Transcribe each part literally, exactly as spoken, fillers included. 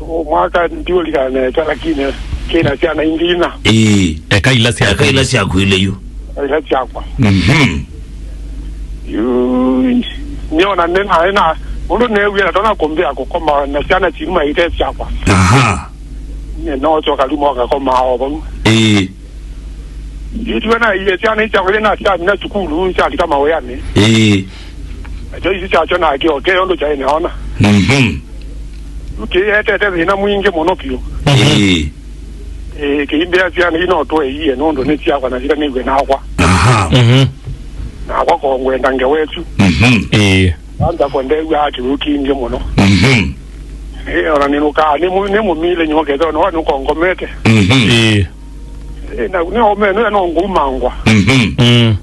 O mwaka ndiũlikana nesa, lakini kĩna syana ingĩ ina. Ĩĩ. Eka ila syaku. Eka ila syaku ile yu. Ila syakwa. Mhm. Yu, niona nena, ena, ũndũ newie na tona kũmbĩa kũkoma na syana chini maite syakwa. Aha. Nĩnotsoka luma ũkakoma o vau. Ĩĩ. Yu tiwe na iye syana isyakwa ile na syamina sukulu syalika mawĩanĩ. Ĩĩ. Nakyo isu kyakyo nakĩo ke ũndũ kyaĩ neona. Mhm. Yu kĩyetete thĩna mwingĩ mũno piũ. Ĩĩ. Ĩĩ, kĩimbĩa syana ino tũeie nũndũ nĩ syakwa na sila nĩw'e nakwa. Aha. Mhm. Nakwa kongwenda ngewa ĩsu. Mhm. Ĩĩ. Kwanza kondew'a ati ũkingĩ mũno. Mhm. Ĩĩ, ona nĩnũkaa, nĩ mũ-, nĩ mũmile nyuo ketha ona nũkongomete. Mhm. Ĩĩ. Ĩĩ, na nĩ ome nĩ no ngumangwa. Mhm. Mm.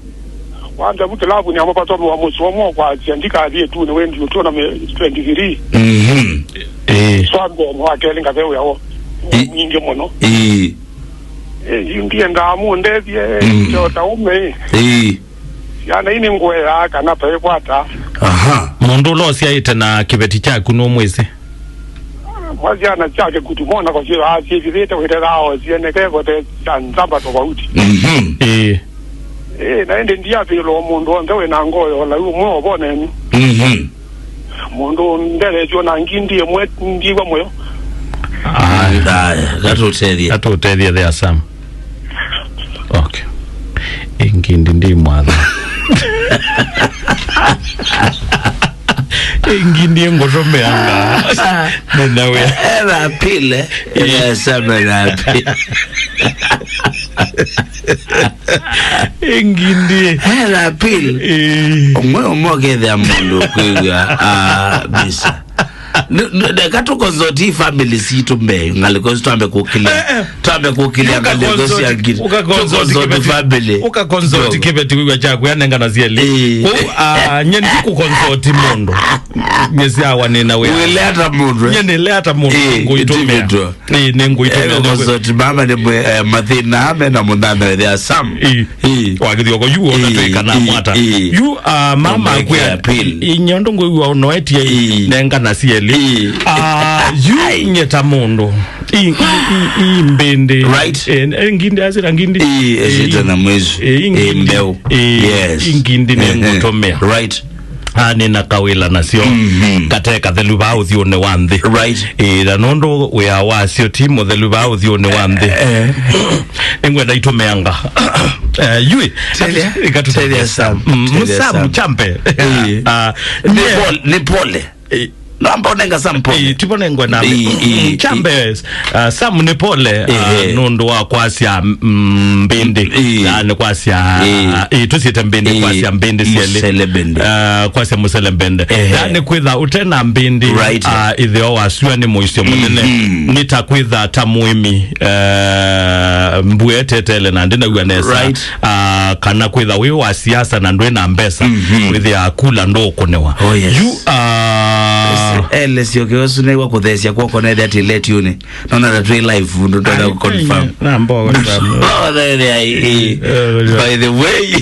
Kwanza vu kilabu nĩ amapatwa wa mũsomo kwa cia ndikathi tu nĩ wendi ũtona me twenty-three. Mhm. Ĩĩ. Swambe wa kelĩ ngatheu yao. Ĩ- Nyingĩ mũno. Ĩĩ. Ĩĩ, ndiendaa mũndethie, mm, kyota ume. Ĩĩ. Syana ini ngwea kana pekwata. Aha. Mũndũ ũla ũsyaĩte na kĩveti kyaku nũmwĩsĩ? Mwa syana syake kutumona kwa syĩva asyĩvithĩte wĩtethao syene kekote sya nzamba tofauti. Mhm. Ĩĩ. Ĩĩ, na ĩndĩ ndiathĩlwa mũndũ onthe wĩ na ngoo ya ũlau ũmwe ovoneni. Mhm. Mũndũ ndethesyo na ngi ndi ĩmwe ndiwa mũyo. Aya, gatũtethie. Gatũtethie there, Sam. Okay. Ĩngĩ ndi ndi mwatha. Ĩngĩ ndi ngũtũmĩanga. Nĩnawe. Ela pile. Ela Sam ela pile. Ĩngĩ ndi. Hela pil. Ĩĩ. Ũmwe ũmwe ũkethĩa mũndũ kwĩw'a, ah, bisa. N-, n-, ndeka tũkonsoti family sitũ mbee, ngalĩko isu twambe kũkĩlĩa. Eh, eh. Twambe kũkĩlĩa ngalĩko sya ngili. Ũkakonsoti family. Ũkakonsoti kĩveti wĩw'a kyaku yanengana syelĩ. Eh. Kũu, ah, nye ndikũkonsoti mũndũ. Nye syawa nĩna wĩa. Wĩle ata mũndũ, eh? Nye nĩle ata mũndũ. Eh, ngũitũmĩa. Ĩĩ, nĩngũitũmĩa, eh, nĩngũ- konsoti mama nĩ mwe, eh, mathĩna ame na mũthana wĩthĩa Sam. Ĩĩ. Ĩĩ. Wa kĩthioko yu ona twĩkana mwata. Ĩĩ. Yu, ah, mama akwĩa, ĩĩ, nyondo ngũiwa ũnoetie, ĩĩ, nengana syelĩ. Ĩĩ. Ah, yu nyeta mũndũ. Ĩĩ, ĩĩ, ĩĩ, ĩĩ, mbĩndĩ. Right. Eh, eh, ngindi asira ngindi. Ĩĩ, eh, asita na mwezu. Eh, ĩĩ, ngindi. Mbeũ. Eh, yes. Ĩĩ, ngindi nĩngũtũmĩa. Right. Ah, nĩna kawĩla nasyo. Mhm. Kate kathelu vaa ũthyũnĩ wa nthĩ. Right. Ĩĩ, na nũndũ wĩa wasyo ti mũthelu vaa ũthyũnĩ wa nthĩ. Eh. Nĩngwenda itũmeanga. Eh, yui. Tell ya, ikatũ- tell ya Sam. Mm, tell ya Sam, Sam. Chambe. Ĩĩ. Ah, nĩ pole, nĩ pole. Ĩĩ. Namba ũnenga Sam pole. Ĩĩ, tivo nengwenda. Ĩĩ, ĩĩ, chambe. Ah, Sam nĩ pole, ah, ehe, nũndũ wa kwasya, mm, mbĩndĩ. Ĩĩ. Ah, nĩ kwasya, ĩĩ, ah, ĩĩ, tũsiĩte mbĩndĩ, ĩĩ, kwasya mbĩndĩ syelĩ. Mũsele mbĩndĩ. Ah, kwasya mũsele mbĩndĩ. Ehe. Yaani kwĩtha ũte na mbĩndĩ, right, ah, ĩtheo wasua nĩ mũisyo mũnene. Mhm. Nĩ ta kwĩtha ta mũĩmi, eh, mbua etetele na ndĩnaua nesa. Right. Ah, kana kwĩtha wĩ wa siasa na ndwĩ na mbesa, mhm, wĩthĩa kula ndũkũnewa. Oh, yes. You are ele sio kĩosu nĩwa kũthesya kwoko na ĩthĩa ti letiũnĩ. Nona that we live, ndo twenda confirm. Na mbogo sana. Oh, there, there, eh, eh, by the way.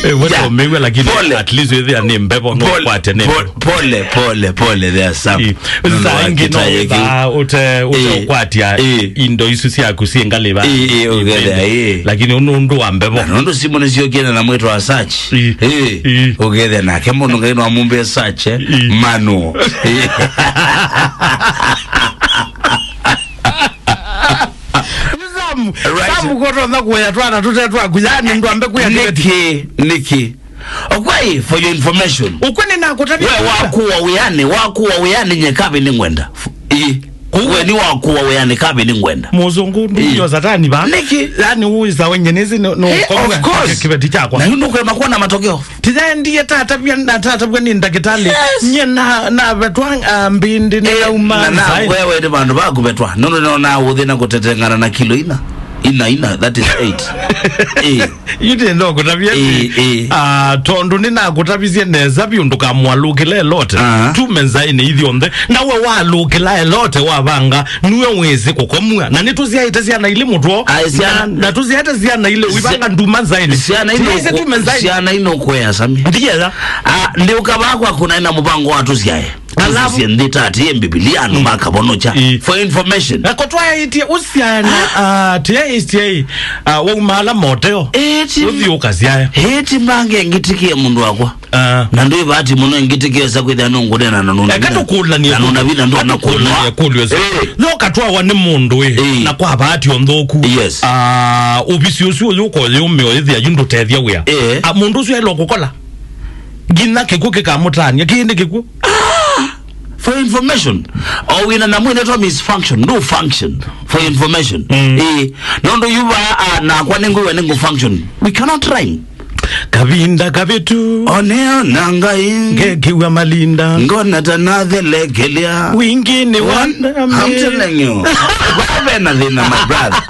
Eh, wewe umewe, lakini pole, at least wewe ni mbevo, no kwate ne. Pole, pole, pole, pole, there are some. Eh, no, no, saa ingĩ no akitaye ki- ũte, ũte, eh, ũkwatya, eh, indo isu syaku syĩ ngalĩ va. Eh, eh, ũkethĩa, eh. Lakini ũnũ ũndũ wa mbevo. Na nũndũ simũ nĩsyũkie na mwĩtwa search. Eh. Eh, eh, ũkethĩa nake mũndũ Ngai no amumbie search, eh. Eh. Manual. Eh. Sam, right. Sam, kotonya kuya twana tũte twaku, yani ndwambe kuya nĩkĩ, nĩkĩ. Okwai, for your information. Ũkwene na kũtavya. We wakuwa wĩanĩ, wakuwa wĩanĩ nye kavi nĩ ngwenda. Ii. Kũu we nĩ wakuwa wĩanĩ kavi nĩ ngwenda. Mũzungu ndio satani ba. Nĩkĩ? Yani uisa wenye nĩsĩ no, no. Eh, of course. Kĩveti kyakwa. Na yu nũkwema kuona matokeo. Tiyaendie tatavya na tatavya nĩ ndakĩtalĩ. Yes. Nye na, na vetwa, ah, mbĩndĩ nĩ, eh, nauma na, na nzaĩ. Wewe nĩ vandũ va kũvetwa. Nono nona ũthĩ na kũtetengana na kilo ina. Ina, ina, that is eight. Eh. Yu tĩ ndo kũtavya. Eh, eh. Ah, tondũ nĩ nakũtavisye nesa vyũ ndũkamwalũkĩle Elote. Ah. Tume nzaĩnĩ ithyonthe. Na we walũkĩla Elote wavanga, nue wĩsĩ kũkomua. Na nĩ tũsyaĩte syana ilĩ mũtwo. Ai, syana. Na, na tũsyaĩte syana ilĩ, wĩvanga nduma nzaĩnĩ. Syana ino. Tũsyaĩte tume nzaĩnĩ. Syana ino kwea, Sami. Ndiye. Ah, ndi ukavaa kwa kuna ina mũvango wa tũsyae. Alafu tusisye nthĩ ta atĩ Mbivilia andũ makavonokya. Ii. For information. Na kotwaĩtie ũsyana, ah, tiaĩsye, ah, wauma ala moteo. Ĩti. Ũthi ũkasyae. Ĩti mange ngĩtĩkĩe mũndũ wakwa. Ah. Na ndwĩ vati mũno ngĩtĩkĩe sa kwĩthĩa nũngũnena na nũna. Eka tũkũlanie. Na nũna vila ndona kũlwa. Kũlio syo. Eh. No katwawa nĩ mũndũ ĩ. Eh. Na kwa vati onthoku. Yes. Ah, ũvisi ũsu ũyũ ko yũmĩo ĩthĩa yu ndũtethya wĩa. Eh. Ah, mũndũ ũsu elo kũkola. Nginya kĩkw'ũ kĩkamũtany'a. Kĩĩ nĩ kĩkw'ũ? Ah! For information. O wĩna na mwene to misfunction, no function. For information. Mm. Eh, nondo yuva, ah, nakwa nĩngwĩwa nĩngũ function. We cannot rhyme. Kavinda kavitu. Oneo na Ngai. Ngekiwa malinda. Ngona ta nathelekelya. Wingi ni wanda. I'm telling you. Vave na thĩna, my brother.